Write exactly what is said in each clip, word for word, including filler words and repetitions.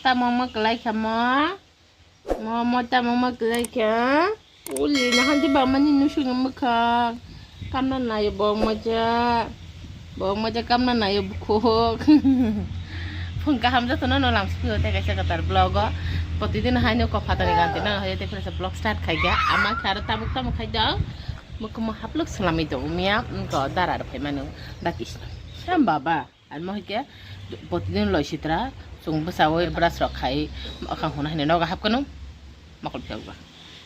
Tamo ma kwlai kha mo? Mo, mo tamo ma kwlai kha? Uli, nahan di bamani nusung mwkhang. Kamna nayo bo moja. Bo moja kamna nayo bukhuk. Phung kaham jotono no lam sukho te kaisa katar vlog o. Protidin haino kok phatani ganti na hoye te phirsa vlog start khai ga. Ama khe aro tabuk tamo khai do. Mukhumo haplok salami do umia, ko dara rok phai manu. Dakis. Sam baba. Ar mo hai khe, protidin loi sitra, chwng bwsao brush rok khai, mwkhang huna hinwi nogo hapkano, mokol phiyokba.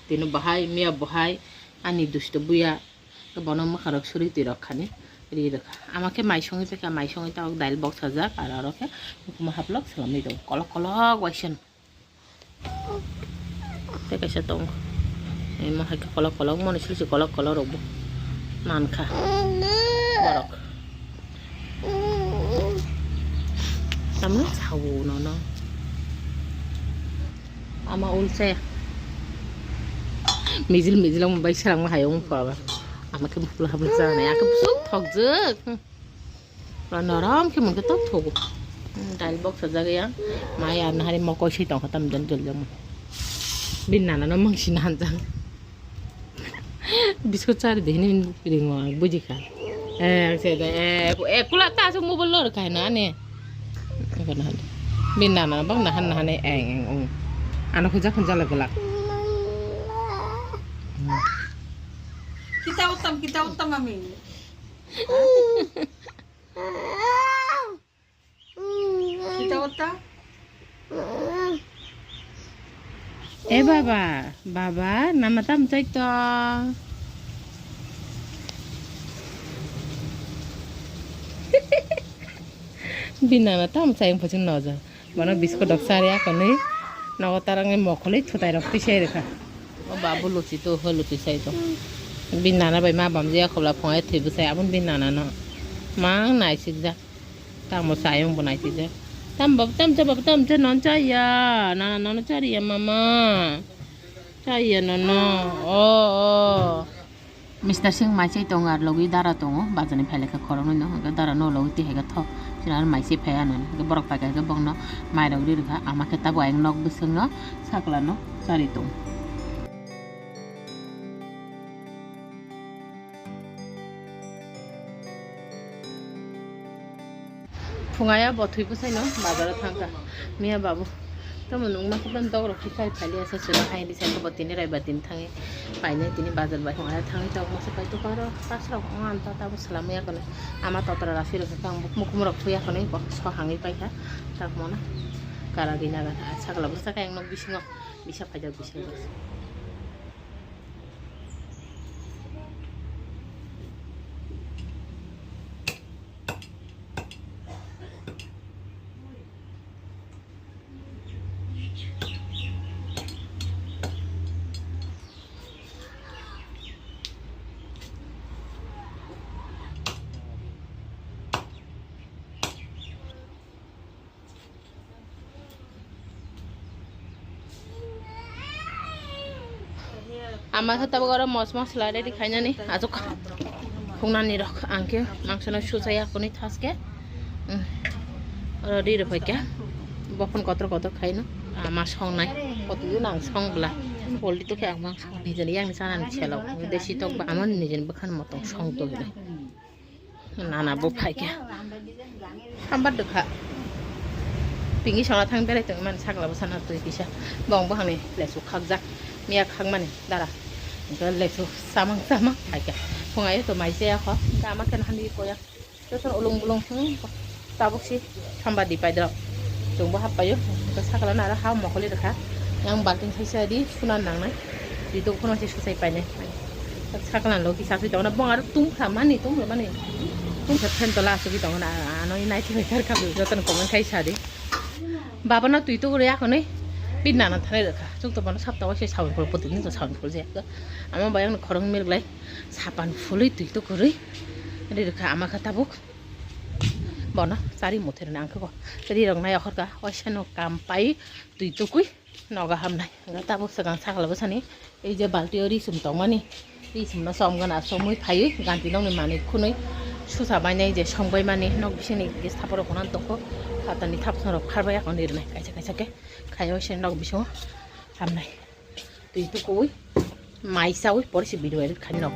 Tini bo hai, miya bo hai, ani dusto buya, bono mwkhang rok suri twi rok khani, ri rwkha. Ama khe mai songwi paikha, mai songwi tabuk dail boksajak, aro oro khe, mukhumo haplok swlamwi tongo, kolok kolok waisa no. Tei kaisa tongo. Imo hai khe kolok kolok, moni sisi kolok kolok rok bo mankha borok. Tamno sawo nono. Ama ulse. Mijil mijil ang bai serang ma hayung pa ba. Ama khe bukla habla jana, ya khe busuk thokjak. Norom khe mungkhe tok thogo. Hmm, dail boksajak ya. Mai ar nahari mokol si tongkha tam jan jol jang. Bin nana no mangsi na hanjang. Biskut chari de hini ringo ang buji kha. Eh, ang se de, eh, eh, kula ta su mobile lor khai na ne. Ako na han. Bin nana bang nahan nahan eng eng ung. Ano khujak khujak la gelak. Kita utam, kita utam ami. Kita utam. Eh, baba, baba, nama tam chai to. Bina na tam chai phajing noja. Bono biskut rok chari akonwi nogo tarangwi mokolwi thutai rok tisai rwkha. O babu luchi to ho luchi sai to. Bin nana bai ma bamjaya khobla phungai thwi bwsai aboni bin nana no. Mang naisikjak. Tamo sayung bo naisikjak. Tam babu tam cha babu tam cha non chaya. Nana nono chariya mama. Chaya nono. O o. Mister Singh mai chai tongo, ar logwi dara tongo, bazar ni phailai kha khoroknwi no, hwnkhe dara no logwi twi hai khe tho, chwla ar mai chai phai anw, hwnkhe borok paikha khe bokno mairok ri rwkha, ama khe tabuk ayang nok bwswk no sakla no chari tongo. Phungai ya bo thwi bwsai no bazar o thang kha. Miya babu. Tamo nung ma khubam dok rok khe khai phali asa sila hai di sai bo tini rai ba tini thangi. Painai tini bazar bai phungai ya thangi tok ma se pai to paro. Pas rok ang ta ta bo salam ya kono. Ama totra rasi rok kang buk mukum rok phuya kono bo so hangi pai kha. Tak mona. Kara gina ga sakla bwsa kha yang nok bisingo. Bisa phai jak bisingo. Ama khe tabuk oro mos mosla ready khainani achuk khungnani rok ang khe mangso no suchai akoni thaske, um, oro ri rw phaikha bophon kotor kotor khaino ama songnai kotui nang song bwla polti to khe ang mangso nijeni yang chanani selo desi tok ba ama nijeni bwkhan motong song to hinai. Nana bo phaikha. Hambar dukha. Pingi sona thang berai tong man sakla bwsana twi kisa. Bong bwhangni lesu khakjak. Miya khakmani dara. Hwnkhe lesu samang samang phaikha. Phungai to mai se yakho. Hwnkhe ama khe nahani koya. Joto ulung bulung hmm, tabuk si. Samba di paidrok. Chwngbo happaio. Hwnkhe sakla nara ha mokoli rwkha. Yang balting saisa di suna nangnai. Di tok phano se susai painai. Sakla logi sakli tongna bong aro tum kha mani tum mani. Tum kha phen tola asugwi tongna ano nai thik kar kha joto comment khai sadi. Baba no twi tok rya khonwi. Bini nana thanai rwkha. Chwng to bono sapta o se sawan phul puti ni to sawan phul je. Ama bayang no khorang mir glai. Sapan phului twi tok rwi. Ri rwkha ama kha tabuk. Bono chari muthe rwna ang khe bo. Ri rok nai akhor kha. Waisa no kam pai twi tokwi. Nogo hamnai. Hwnkhe tabuk swkang sakla bwsani ei je balti o ri chum tongmani, ri chumno chom gana chomwi phaiwi ganti nokni manwi khunui Susa bainai je songbai mani nok bisingni gas thaparo konan tongkho. Hatani thapsong rok pharbai akon rirnai kaisa kaisa khe. Khayo se nok bisingo hamnai. Twi tukuwi mai chawi pore se video edit khainai rok.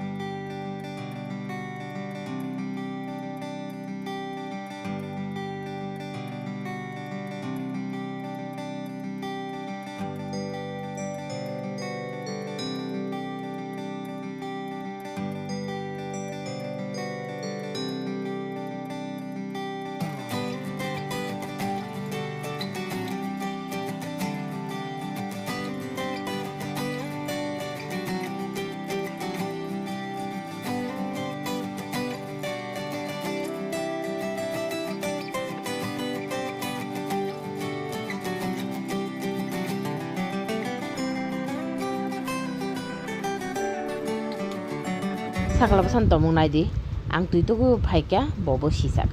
Sakla bwsano tongmung nai di. Ang twi tugu phaikha, bo bo sijak.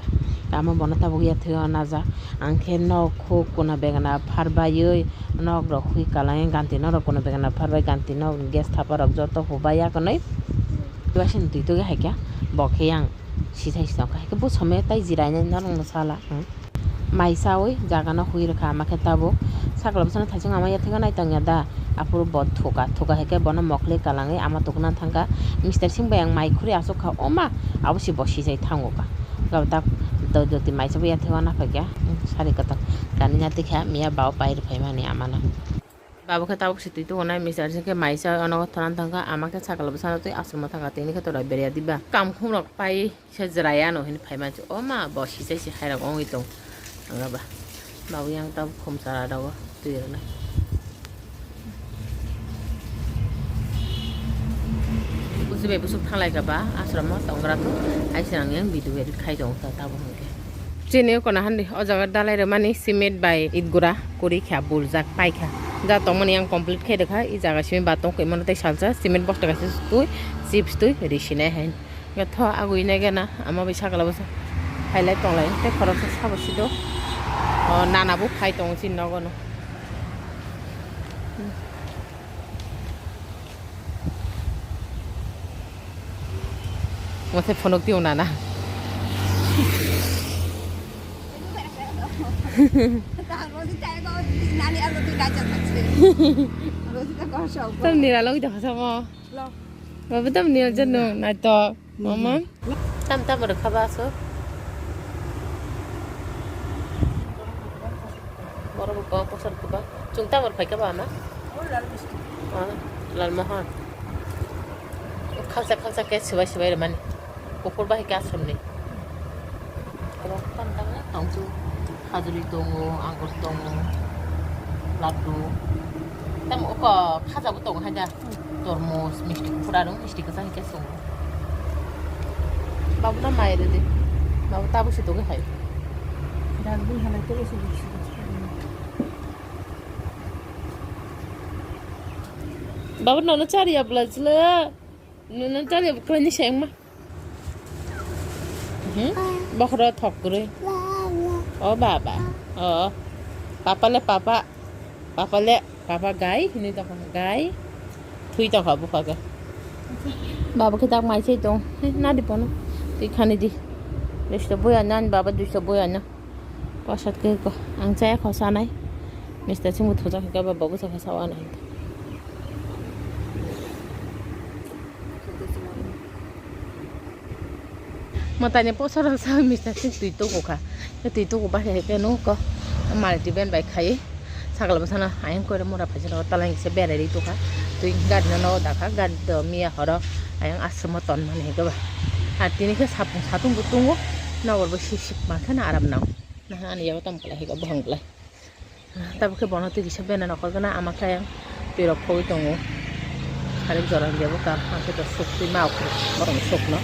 Tamo bono tabuk yathwi o najak. Ang khe nok huk kuna begana phar baiwi nok rok hui kalangwi ganti nok rok kuna begana phar bai ganti nok gas thapa rok joto hubai ya kwnwi. Twi aswk twi tugu haikha, bo khe yang sijak sijak kha. Haikhe bo somoi tai jirai nai norok no sala. Hmm. Mai chawi jaga no hui rwkha ama khe tabuk. Sakla bwsano thaising ama yathai nai tongya da. Aphuru bo thuka, thuka hai khe bono mokhlwi kalangwi ama tukuna thangkha. Mister Singh bai ang mai khurui achuk kha, o ma, abo se bo sijai thango ka. Gabtak do jyoti mai chawi yathai wana phaikya. Sari kwtal kanina tikha miya bao pai rwphai mani amano. Babo khe tabuk se twi tugo nai, Mister Singh khe mai chawi ono thonan thangkha, ama khe sakla bwsano twi ashram o thangkha, tini khe torai berya diba. Kam khum rok pai. Se jwrai ano hini phai mansi, o ma, bo sisai se hai rok ongoi tong. Ang ba. Babu yang tabuk khum chara rogo twi rwnai. Busi bai busuk thanglai ka ba, ashram o tong gra tu, hai se ang yang video edit khai tong ta tabuk hwnkhe. Chini o kona handi, o jaga dalai rwmani cement bai it gura kuri kha, buljak pai kha. Ja tongmani yang complete khai rwkha, i jaga simi ba tong khe mano tei salsa cement bosta kaisa twi, chips twi, ri sinai hai. Tho agui nai gana ama bai sakla bwsa phailai tonglai tei khoroksa sabo sido. O nana bo phai tongo chini nogo no. Mothe phunuk tio nana. Tam nira logi da khasa mo. Babu tam nira janu nai to. Mama. Tam tam rwkha ba aswk. Borok bo kok bosor kwbang. Chwng tam rwphai kha ba ama? Oh, Lalmohan. Khalsa khalsa khe swbai swbai rwmani. Kuphur bai khe aswkni. Borok tam tam tong chu. Khajuri tongo, anggur tongo, laddu. Tam oko khaja bo tongo hai da. Tormos, misti, pura rong misti kwchang khe songo. Babu na mai rwdi. Babu tabuk se togwi hai. Dagwi halai tei se bisi. Babu nono chari abla jle. Nono chari abla kwlai ni seng ma. Hmm? Bokhoro thok kwrwi. O baba. O. Papa le papa. Papa le papa gai hinwi tongkha gai. Thui tongkha bupha khe. Baba khe tak mai chai tong. He, nadi pono. Twi khani di. Duiso boya nan baba duiso boya na. Pasat khe ko. Ang chaya kho sanai. Mister singbo thujak khe baba bo sa kha sawa nai. Mwtaini posa rok sa mister sing twi tuku kha. Twi tuku ba khe khe nuko multi van bai khai. Sakla bwsano ayang kore mura phaisa rok talai se berai ri tukha. Twi gari no no dakha gari to miya horo ayang aswk mo ton mani hwnkhe ba. Ar tini khe sapung satung bo tungo nokol bo sip sip mankhe na aram nang. Naha ani yago tamo khlai hwnkhe bohong khlai. Tabuk khe bono twi kisa bena nokol gana ama khe ayang twi rok khogwi tongo. Kharwi jora hinkhe bo ka hwnkhe to suk twi ma borokni sukno.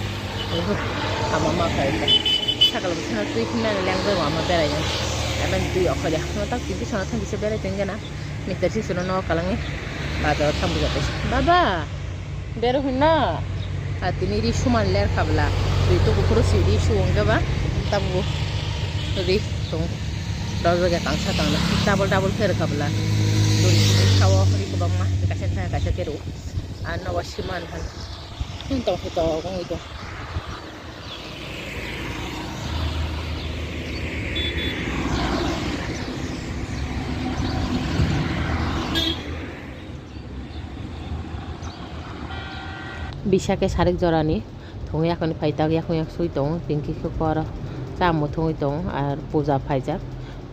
Ama ma khe sakal bwsano twi himnani lengbai bo ama berai no. Ama twi okhorya hwnba tak twi bisano thang kisa berai tongwi gana. Mister sisino nok kalangwi bazaro thang bujak kaisa. Baba! Bero hinna. A tini ri suman ler kabla. Ri to buphuru si ri su wngga ba. Tabu ri tong. Rojak ya tangsa tangna. Double double khe rwkha bwla. Tuni tini sawo ri kwbangma. Kaisa thaya kaisa khe rw. Ano wa siman han. Tong khe to wngwi tong. Bisa khe sarik jorani thwngwi yakuni phai tak yakung yak sui tongo. Pinky khe koro cha muthungwi tongo, ar puja phaijak.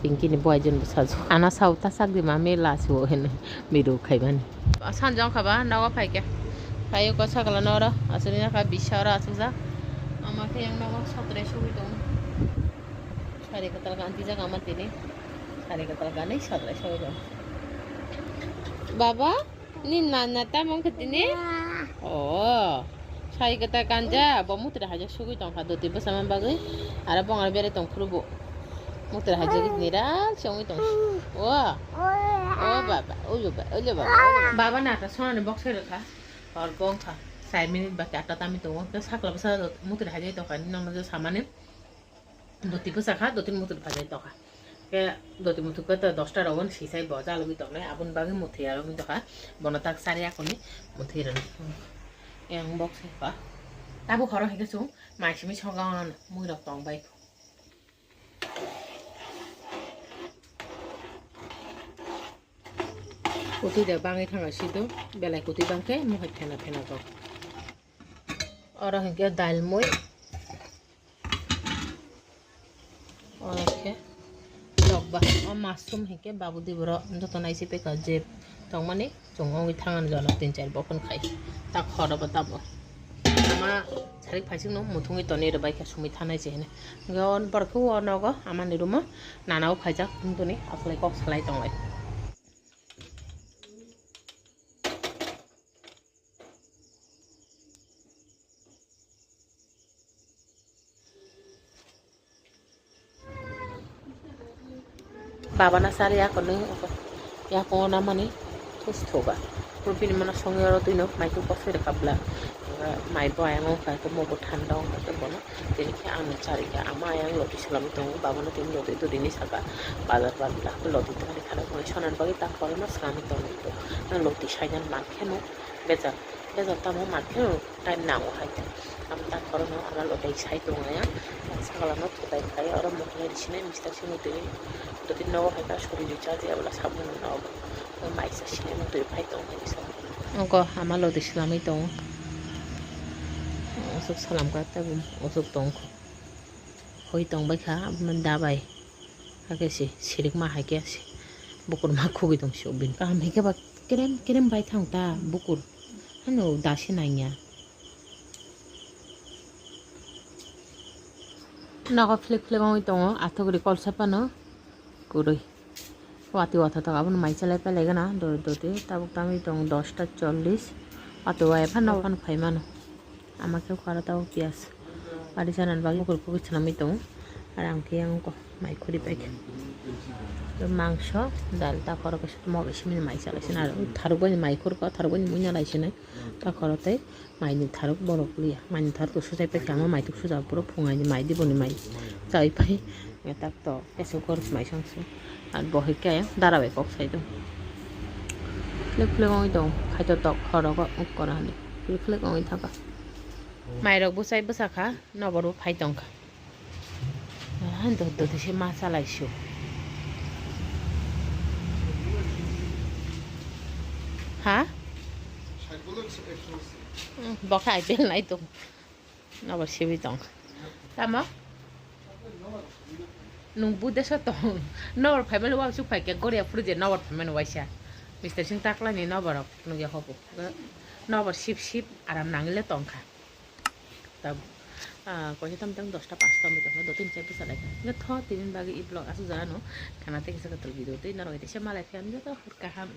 Pinky ni boyjon bwsajwk. Ana sao ta sak di ma mela se o hwnwi miru khaimani. Sanjong kha ba nogo phai khe. Phai ko sakla noro aswk nang kha bisa oro aswk jak. Ama khe yang nogo sotrai sugwi tongo. Sari kwtal gantijak ama tini. Sari kwtal ganwi sotrai sugwi tongo. Baba? Ni nana tamo wngkha tini? Oh. Sai kata kanja, bo mutre haja sugui tongkha doti bwsama bagwi. Aro bongor bere tongphuru bo. Mutre haja git nira se wngwi tong. Oh. Oh baba, oh baba, oh baba. Baba na ta sonani box rwkha. Hor bongkha. Sai minute baki atta tami tongo. Sakla bwsa mutre haja tongkha ni nangno samani. Doti bwsa kha, doti muthut phajai tokha. Khe doti muthut khe to dosta rogo sisai bo jalogwi tongnai, aboni bagwi muthwi arogwi tokha. Bono tak sari akoni muthwi rwno. Yang box kha. Tabuk horo hwnkhe chwng mai simi sogan mui rok tong bai. Kutui da bangwi thangkha sido, belai kutui bangkhe mohai phena phena kok. Oro hwnkhe dal mui. Oro khe nokba o mushroom hwnkhe babu diboro joto naisik pekha je tongmani chwng wngwi thangani jono tin char bokhon khai tak horo bo tamo ama sarik phaisingno muthungwi tonwi rwbaikha sumui thanai se hwnwi hwnkhe o borok khe o nogo amani room-o nana o phaijak wngtoni aphulai kok salai tonglai. Baba na sari ako nung ako. Yakungo namani thus thoga. Bini mano songwi oro twino maitu kosoi rwkha bwla. Mai bo ayang wngkha khe mobo thanda wngkha khe bono. Tini khe ang nung charikha ama ayang loti swlamwi tongo. Baba no tini loti dudini saka bazar bar bwla loti tongri khana sonani bagwi ta khorokno swlamwi tongo. Loti sainani mankhe no bejak. Bejak tamo mankhe no. Time nango hai khe. Ang tak khorokno ama lotei sai tongo ya. Sakala no thutai khai oro mokol ri sinai mister simi twi. Doti nogo hai khe suri ri cha je abla sabun no. Mai sa sinai no twi phai tongo hai sa. Oko ama lotei swlamwi tongo. Osok salam ka tabuk osok tong. Hoi tong bai kha aboni dabai. Hakhe se sirikma hai khe se bukur ma khugui tong se bini. Kaham hai khe ba kerem kerem bai thang ta bukur. Hano da se nang ya. Nogo philip philip wngwi tongo, athuk ri kolsa phano kwrwi. Watwi watha tok abono mai chalai palai gana dori dori tabuk tamwi tongo dosta chollish. Watwi waya phano phano phai mano. Ama khe karo tabuk piyas. Ari chanani bagwi bukur bukur swnamwi tongo. Ar ang khe yang ko mai khuri pai khe. Mangso, dal ta khoro kaisa mok simi mai chalai sini aro tharuk bai mai khurkha tharuk bai mui nalai sini. Ta khoro tei mai ni tharuk borok liya. Mai ni tharuk to sujai pai khe ama mai tuk suja puro phungai ni mai diboni mai. Chai pai tak to. Kaisa gor mai song se. Ar bo hai khe dara bai kok sai do. Philip philip wngwi tong. Khaito tok khoro go uk kora hwnwi. Philip philip wngwi thaka. Mai rok bwsai bwsa kha. Nobor bo phai tong kha. Ah, dot dot se ma chalai su. Ha? Hmm, bo kha I P L nai tong. Nobor sibi tong. Tamo? Nung bu deso tong. Nobor phaimani wa su phai khe goria phuru je nobor phaimani waisa. Mister Singh taklai ni nobor rok nugya hobo. Nobor sip sip aram nangile tong kha. Tab, ah, koise tam tam dosta pasta mi tong kha, do tin char bwsa lai kha. Nge tho tini bagwi i vlog asu jana no. Khana te kisa katal video tei norok ite se malai kha, joto hor kaham.